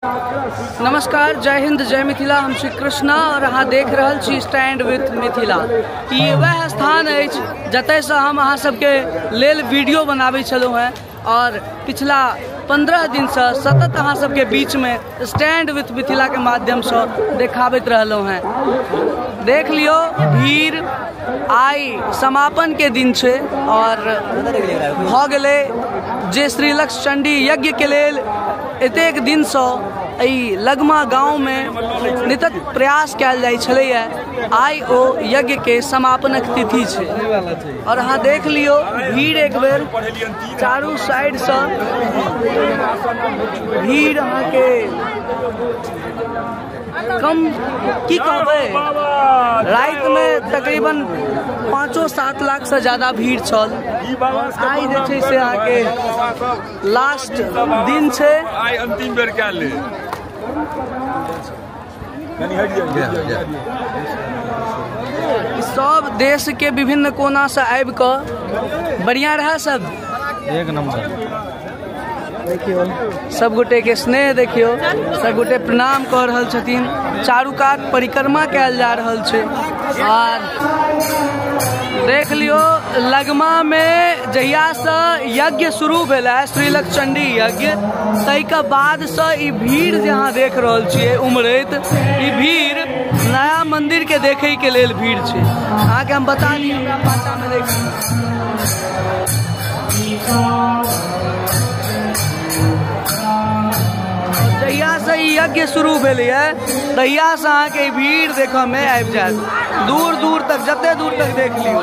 नमस्कार, जय हिंद, जय मिथिला। हम श्री कृष्णा और अहाँ देख रहल छी स्टैंड विथ मिथिला। ई वएह स्थान अछि जतयसँ हम अहाँ सबके लेल वीडियो बनाबै छलहुँ हेँ और पिछला 15 दिनसँ सतत अहाँ सबके बीचमे स्टैंड विथ मिथिला के माध्यमसँ देखाबैत रहलहुँ हेँ। देख लियौ भीड़। आइ समापन के दिन छै और भऽ गेलै जे श्री लक्ष्य चंडी यज्ञ के लेल एतेक दिनसँ एहि लगमा गाँवमे नितत प्रयास कयल जाइ छलैए, आइ ओ यज्ञ के समापनक तिथि छै। और अहाँ देख लियौ भीड़ एक बेर चारू साइडसँ भीड़ अहाँके कम की कहबै, रातिमे तकरीबन 5-7 लाख से ज्यादा भीड़ छल। आइ जे छै से अहाँके लास्ट दिन छै। आइ अंतिम बेर कए ले सब देश के विभिन्न कोना से आबि कऽ बढ़िया रहा सब, एक नंबर। देखियौ सब गोटे के स्नेह, देखियौ सब गोटे प्रणाम कऽ रहल छथिन। चारू कात परिक्रमा कयल जा रहल छै। और देख लियौ लगमा में जहियासँ यज्ञ शुरू भेल है श्री लक्षचंडी यज्ञ, ताहिके बादसँ ई भीड़ जे अहाँ देख रहल छियै उमड़ैत, ई भीड़ नया मंदिर के देखै के लेल भीड़ छै। अहाँके हम बता दी, हमरा पाछामे देखियौ जहियासँ ई यज्ञ शुरू भेलैए तहियासँ अहाँके भीड़ देखऽमे आबि जायत, दूर दूर तक, जते दूर तक देख लियौ।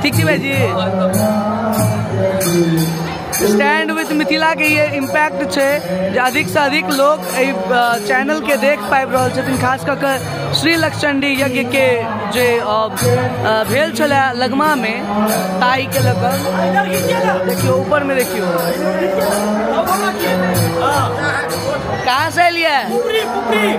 ठीक छै भाईजी, स्टैंड विथ मिथिला के ये इम्पैक्ट छै जे अधिक से अधिक लोग एहि चैनल के देख पाबि रहल छथिन। खास कऽ के श्री लक्षचंडी यज्ञ के जे भेल छलै लगमा में, ताहि के लऽ कऽ देखियौ ऊपर में देखियौ। कहाँ से एलियै?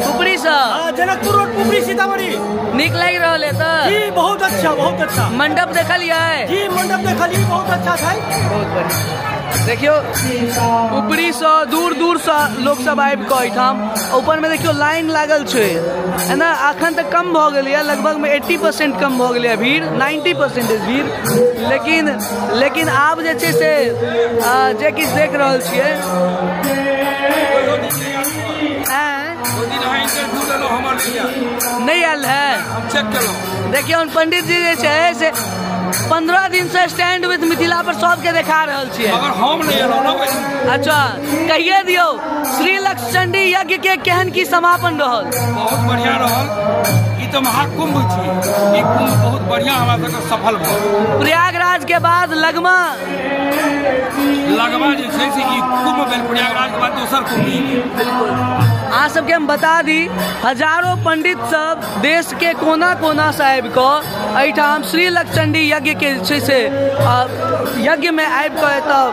पुपरी से, जनकपुर रोड, पुपरी, सीतामढ़ी। नीक लागि रहल है तऽ? जी बहुत अच्छा, बहुत अच्छा। मंडप देखलियै? जी मंडप देखलियै, बहुत अच्छा छै, बहुत बढ़िया। देखियौ ऊपरीसँ दूर दूरसँ लोक सब आबि कऽ एहिठाम ऊपरमे देखियौ लाइन लागल छै एना। अखन तऽ कम भऽ गेलैए, लगभगमे 80% कम भऽ गेलैए भीड़, 90% भीड़। लेकिन लेकिन आब जे छै से जे किछु देख रहल छियै। नहि आयल है, देखियौ पंडित जी जे छै से 15 दिन से स्टैंड विथ मिथिला पर सबके देखा रहल छियै। मगर हम नहि एलहुँ ने। अच्छा कहिए दियौ श्री लक्षचंडी यज्ञ के केहन की समापन रहल? बहुत बढ़िया रहल। ई तऽ महाकुंभ छी, ई कुंभ बहुत बढ़िया हमरा सबके सफल भऽ। प्रयागराज के बाद लगमा, लगमा जे छै से ई कुंभ भेल, प्रयागराज के बाद दोसर कुंभ ई। बिल्कुल। अहाँ सबके हम बता दी, हजारों पंडित सब देश के कोना कोना से आबि कऽ एहिठाम श्री लक्षचंडी यज्ञ के छै से यज्ञ में आबि कऽ एतऽ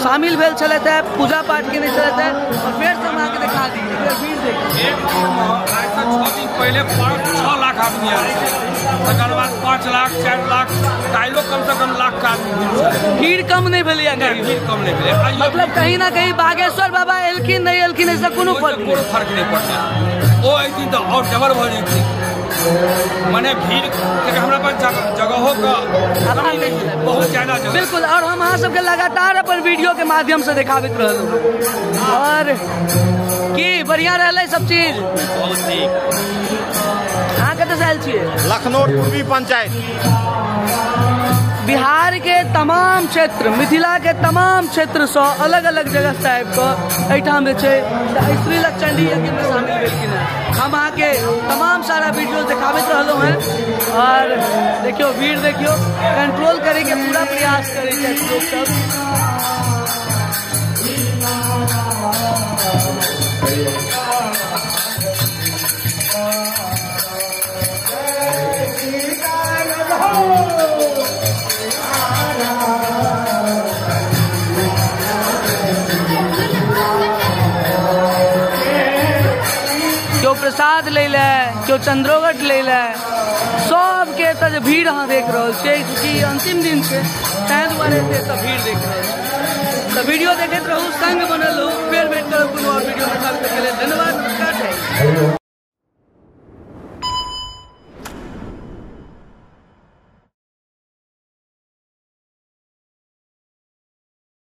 शामिल भेल छलथि हेँ, पूजा पाठ केने छलथि हेँ। और फेर से हम अहाँके देखा दी भीड़ देखी। एक आइ से 6 दिन पहिले 5-6 लाख आदमी आयल छलै, तकर बाद 5 लाख, 4 लाख, काल्हिो कम से कम लाख के आदमी भीड़ छलै। भीड़ कम नहि भेलैए, भीड़ कम नहि भेलै। मतलब कहीं ना कहीं बागेश्वर बाबा एलखिन नहि एलखिन एहिसँ कोनो फर्क नहि पड़लै। ओ अयथिन तऽ आओर डबल भऽ जेथिन, मने भीड़ हमरा पास जगहो के बहुत ज्यादा जगह। बिल्कुल। और हम अहाँ सबके लगातार अपन वीडियो के माध्यम से देखाबैत रहलहुँ। और की बढ़िया रहलै सब चीज? बहुत नीक। अहाँ कतऽ से आयल छियै? लखनऊ पूर्वी पंचायत। बिहार के तमाम क्षेत्र, मिथिला के तमाम क्षेत्रसँ अलग अलग जगह से आबि कऽ एहिठाम जे छै श्री लक्षचंडी यज्ञ में शामिल भेलखिन हेँ। हम अहाँके तमाम सारा वीडियो देखाबैत रहलहुँ हेँ। और देखियौ भीड़ देखियौ, कंट्रोल करैके पूरा प्रयास करै छथि लोकसब। केओ प्रसाद लै लए, केओ चंद्रोगट लै लए, सबके एतऽ जे भीड़ अहाँ देख रहल छियै, चूँकि अंतिम दिन छै ताहि दुआरे एतऽ भीड़ देख रहल छियै। तऽ वीडियो देखैत रहू, संग बनल रहू, फेर भेट करब कोनो आओर वीडियो में। तब तक के लेल धन्यवाद, नमस्कार, जय।